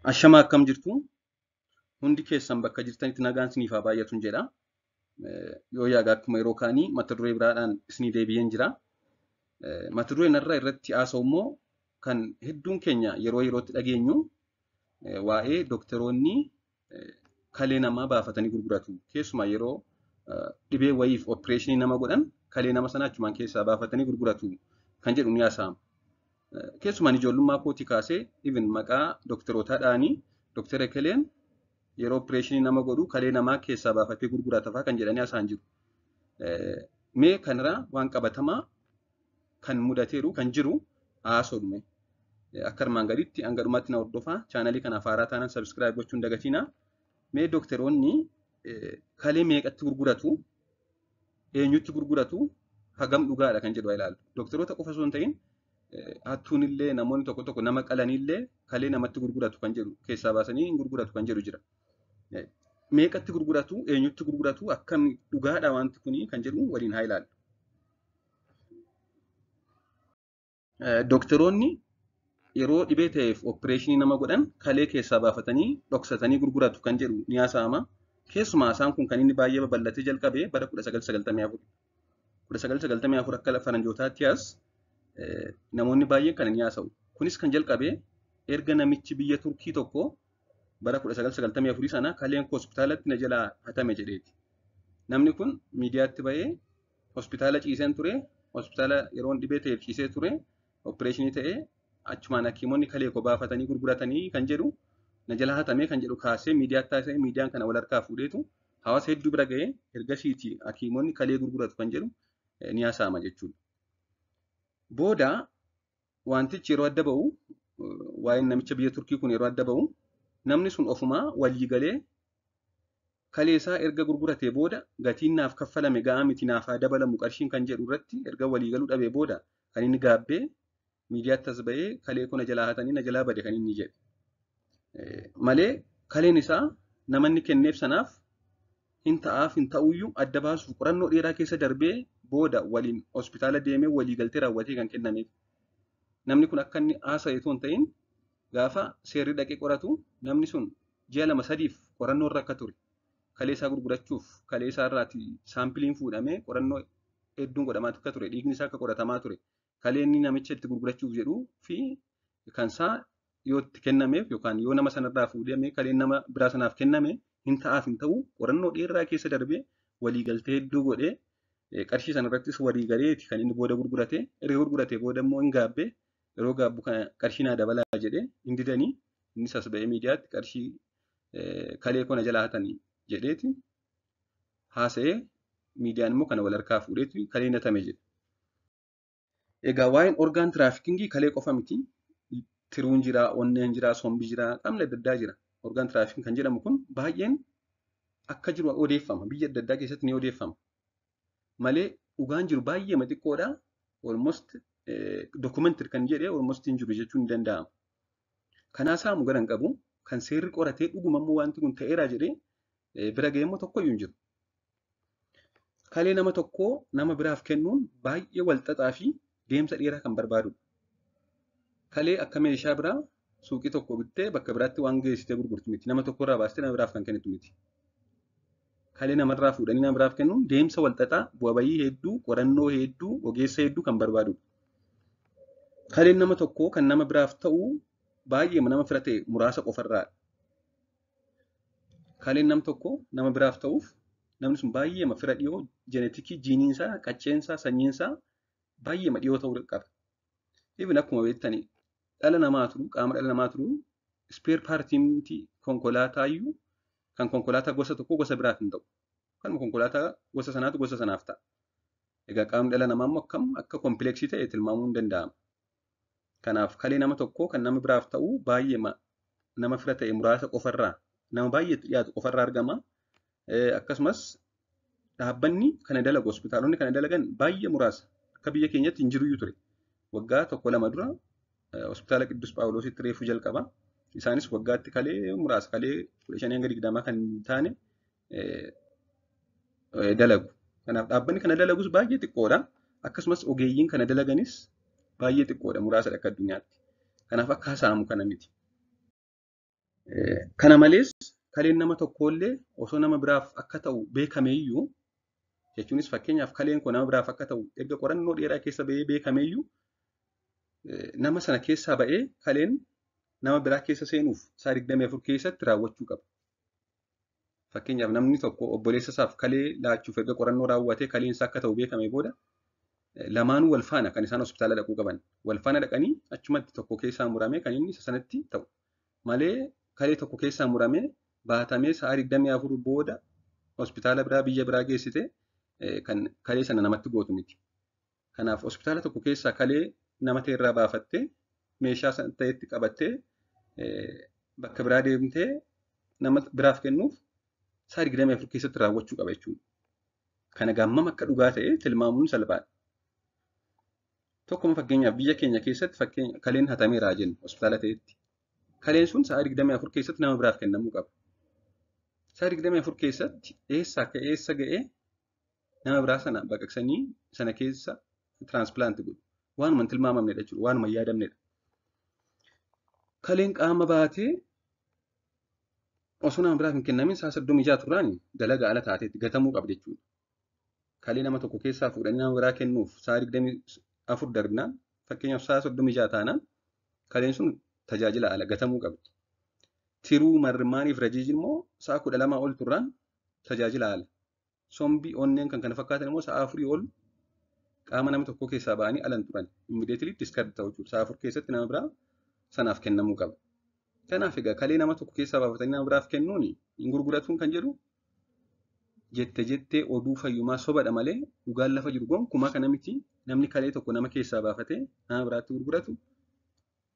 Ashamaa akkam jirtu? Hundi keessan bakka jirtanitti nagaan isiniif haa baay'atuun jedha. Yoo yaagaa akkuma yeroo kaanii mata duree biraadhaan isinii deebi'een jira. Mata dureen har'a irratti haasa'u immoo kan hedduun keenya yeroo yerootti dhageenyu waa'ee doktoroonni kalee namaa baafatanii gurguratu. Keessumaa yeroo dhibee wayiif opereeshinii nama godhan kalee nama sanaa achumaan keessaa baafatanii gurguratu kan jedhu ni haasa'ama. Keessumaan ijoollummaa kootii kaasee even maqaa doktorootaa dha'anii Dooktar Ekeleen yeroo opereeshinii nama godhu kalee namaa keessaa baafatee gurgurata fa'aa kan jedhanii haasa'an jiru. Mee kanarraa waan qabatamaa kan mudateeru kan jiru haasofne. Akka armaan gaditti hanga dhumaatti na hordofaa. Chaanalii kanaaf haaraa taanaan sabiskiraayib gochuu hin dagatinaa. Mee doktoroonni kalee meeqatti gurguratu? Eenyutti gurguratu? Hagam dhugaadha kan jedhu haa ilaallu. Doktoroota qofa osoo hin ta'in hattuun illee namoonni tokko tokko nama qalanillee kalee namatti gurguratu kan jedhu keessaa baasanii hin gurguratu kan jedhu jira. Meeqatti gurguratu? Eenyutti gurguratu? Akkam dhugaadha wanti kuni kan jedhu waliin haa ilaallu. Doktoroonni yeroo dhibee ta'eef opereeshinii nama godhan kalee keessaa baafatanii dhoksatanii gurguratu kan jedhu ni haasa'ama. Keessumaa haasaan kun kan inni baay'ee babal'atee jalqabe bara 1994. 1994 akka faranjootaatti as namoonni baay'een kana ni haasa'u. Kunis kan jalqabe erga namichi biyya Turkii tokko bara 1994 sana kaleen koo hospitaalatti na jalaa hatame jedheeti. Namni kun miidiyaatti ba'ee hospitaala ciiseen ture, hospitaala yeroon dhibee ta'eef ciisee ture, opereeshinii ta'ee achumaan hakiimonni kalee koo baafatanii gurguratanii kan jedhu na jalaa hatame kan jedhu kaasee miidiyaatti taasisee miidiyaan kana wal harkaa fuudheetu hawaasa hedduu bira ga'ee ergasiiti hakiimonni kalee gurguratu kan jedhu ni haasa'ama jechuudha. Booda wantichi yeroo adda ba'u waa'een namicha biyya Turkii kun yeroo adda ba'u namni sun ofumaa walii galee kalee isaa erga gurguratee booda gatiin naaf kaffalame ga'aa miti naaf haa dabalamu qarshiin kan jedhu irratti erga walii galuu dhabee booda kan inni gaabbee miidiyaatti as ba'ee kalee kun na jalaa hatanii na jalaa bade kan inni jedhe. Malee kaleen isaa namanni kenneef sanaaf hin ta'aaf hin ta'uyyuu adda baasuuf qorannoo dheeraa keessa darbee booda waliin hospitaala deemee walii galtee raawwatee kan kennameef. Namni kun akka inni haasa'e otoo hin ta'in gaafa seerri dhaqee qoratu namni sun ji'a 2-3 qorannoo irra akka ture. Kalee isaa gurgurachuuf kalee isaa irraati saampiliin fuudhamee qorannoo hedduun godhamaa akka ture. Dhiigni isaa akka qoratamaa ture. Kalee inni namicha itti gurgurachuuf jedhuu fi kan isaa yoo itti kennameef yookaan yoo nama sanarraa fuudhamee kaleen nama biraa sanaaf kenname hin ta'aaf hin ta'u qorannoo dheeraa keessa darbee walii galtee hedduu godhee qarshii sanarrattis walii galeeti kan inni booda gurgurate. Erga gurguratee booda immoo hin gaabbee yeroo gaabbu kana qarshii naa dabalaa jedhee hin didanii innis as ba'ee miidiyaatti qarshii kalee koo na jalaa hatanii jedheeti haasa'ee miidiyaan immoo kana wal harkaa fuudheeti kalee hatame jedhe. Egaa waa'een orgaan tiraafikingii kalee qofa miti. Tiruun jira, onneen jira, sombi jira, qaamni adda addaa jira. Orgaan tiraafiking kan jedhamu kun baay'een akka jiru odeeffama. Biyya adda addaa keessatti ni odeeffama. Malee dhugaan jiru baay'ee xiqqoodha. Almost dokumentiri kan jedhee almost hin jiru jechuun ni danda'ama. Kanaa saamu gara hin qabu. Kan seerri qoratee dhuguma immoo wanti kun ta'eera jedhee bira ga'ee immoo tokkoyyuu hin jiru. Kalee nama tokkoo nama biraaf kennuun baay'ee wal xaxaa fi deemsa dheeraa kan barbaadudha. Kalee akka meeshaa biraa suuqii tokko bittee bakka biraatti waan geessitee gurgurtu miti. Nama tokkorraa baastee nama biraaf kan kennitu miti. Kalee namarraa fuudhanii nama biraaf kennuun deemsa wal xaxaa bu'aa bayii hedduu, qorannoo hedduu, ogeessa hedduu kan barbaadudha. Kaleen nama tokkoo kan nama biraaf ta'u baay'ee nama fira ta'e muraasa qofarraadha. Kaleen nam tokko nama biraaf ta'uuf namni sun baay'ee fira dhiyoo jenetikii jiiniinsaa, qacceensaa, sanyiinsaa baay'ee dhiyoo ta'uu qaba. Even akkuma beektani dhala namaa turu qaama dhala namaa turu ispeer paartiin konkolaataayyuu kan konkolaataa gosa tokko gosa biraaf hin ta'u. Kanuma konkolaataa gosa sanaatu gosa sanaaf ta'a. Egaa qaamni dhala namaa immoo akkam akka kompleksii ta'e tilmaamuu hin danda'amu. Kanaaf kalee nama tokkoo kan nama biraaf ta'u baay'ee nama fira ta'e muraasa qofarraa nama baay'eetti dhiyaatu qofarraa argama. Akkasumas dhaabbanni kana dalagu hospitaalonni kana dalagan baay'ee muraasa. Akka biyya keenyatti hin jiruyyuu ture. Waggaa 1-2 dura hospitaala Qiddus Phaawulositti reefuu jalqaba. Isaanis waggaatti kalee muraasa kalee 15-20 kan hin taane dalagu. Kanaaf dhaabbanni kana dalagus baay'ee xiqqoodha. Akkasumas ogeeyyiin kana dalaganis baay'ee xiqqoodha muraasadha akka addunyaatti. Kanaaf akka haasa'amu kana miti. Kana malees kaleen nama tokkollee osoo nama biraaf akka ta'u beekameeyyuu jechuunis fakkeenyaaf kaleen kun nama biraaf akka ta'u erga qorannoo dheeraa keessa ba'ee beekameeyyuu nama sana keessaa ba'ee kaleen nama biraa keessa seenuuf sa'a 24 keessatti raawwachuu qaba. Fakkeenyaaf namni tokko obboleessa isaaf kalee laachuuf erga qorannoo raawwatee kaleen isaa akka ta'u beekame booda lamaanuu wal faana kan isaan hospitaala dhaquu qaban. Wal faana dhaqanii achumatti tokko keessaa muramee kan inni isa sanatti ta'u. Malee kalee tokko keessaa muramee baatamee sa'a 24 booda hospitaala biraa biyya biraa geessite kan kalee sana namatti gootu miti. Kanaaf hospitaala tokko keessaa kalee nama ta'e irraa baafattee meeshaa sana ta'etti qabattee bakka biraa deemtee nama biraaf kennuuf sa'a 24 keessatti raawwachuu qaba jechuudha. Kana gammam akka dhugaa ta'e tilmaamuun salphaadha. Tokkuma fakkeenyaaf biyya keenya keessatti fakkeenya kaleen hatameera jennu hospitaala ta'etti. Kaleen sun sa'a 24 keessatti nama biraaf kennamuu qaba. Sa'a 24 keessatti eessa akka eessa ga'ee nama biraa sana baqaqsanii sana keessa tiraanspilaanti godhu. Waanuma hin tilmaamamnedha jechuudha. Waanuma hin yaadamnedha. Kaleen qaama baatee osoo nama biraaf hin kennamin sa'a 36 turraan dalagaa ala taateetti gatamuu qabdi jechuudha. Kalee nama tokko keessaa fuudhanii nama biraa kennuuf sa'a 24 darbinaan fakkeenyaaf sa'a 36 taanaan kaleen sun tajaajila ala gatamuu qabdi. Tiruu marmaaniif rajiiji immoo sa'a 12 ol turraan tajaajila ala. Sombii onneen kan kana fakkaatan immoo sa'a 4 ol qaama nama tokko keessaa ba'anii alan turan. Immediately discard ta'u jechuudha. Sa'a 4 keessatti nama biraa sanaaf kennamuu qaba. Kanaaf egaa kalee nama tokko keessaa baafatanii nama biraaf kennuun hin gurguratuun kan jedhu jette jettee oduu fayyumaa sobadha malee dhugaan lafa jiru gonkumaa kana miti. Namni kalee tokko nama keessaa baafatee nama biraatti gurguratu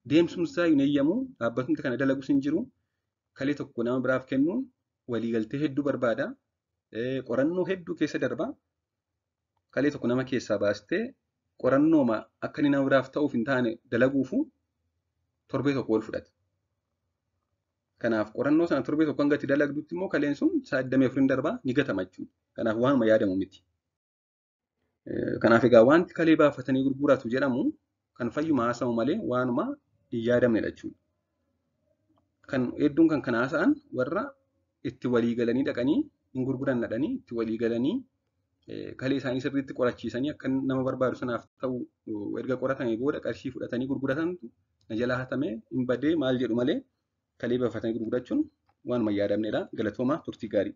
deemsumsaa isaa hin eeyyamu, dhaabbatumti kana dalagus hin jiru. Kalee tokko nama biraaf kennuun waliigaltee hedduu barbaada. Qorannoo hedduu keessa darba. Kalee tokko nama keessaa baastee qorannooma akka inni nama biraaf ta'uuf hin taane dalaguufu torbee tokko ol fudhata. Kanaaf qorannoo sana torbee tokko hanga itti dalagdutti immoo kaleen sun sa'a 24 darbaa ni gatama jechuudha. Kanaaf waanuma yaadamu miti. Kanaaf egaa wanti kalee baafatanii gurguratu jedhamu kan fayyuma haasamu malee waanuma hin yaadamnedha jechuudha. Kan hedduun kan kana haasa'an warra itti walii galanii dhaqanii hin gurguran dhaqanii itti walii galanii kalee isaanii sirriitti qorachiisanii akka nama barbaadu sanaaf ta'u erga qoratamee booda qarshii fudhatanii gurguratantu na jalaa hatamee hin badee maal jedhu malee kalee baafatanii gurgurachuun waanuma hin yaadamnedha. Galatoomaa, turtii gaarii.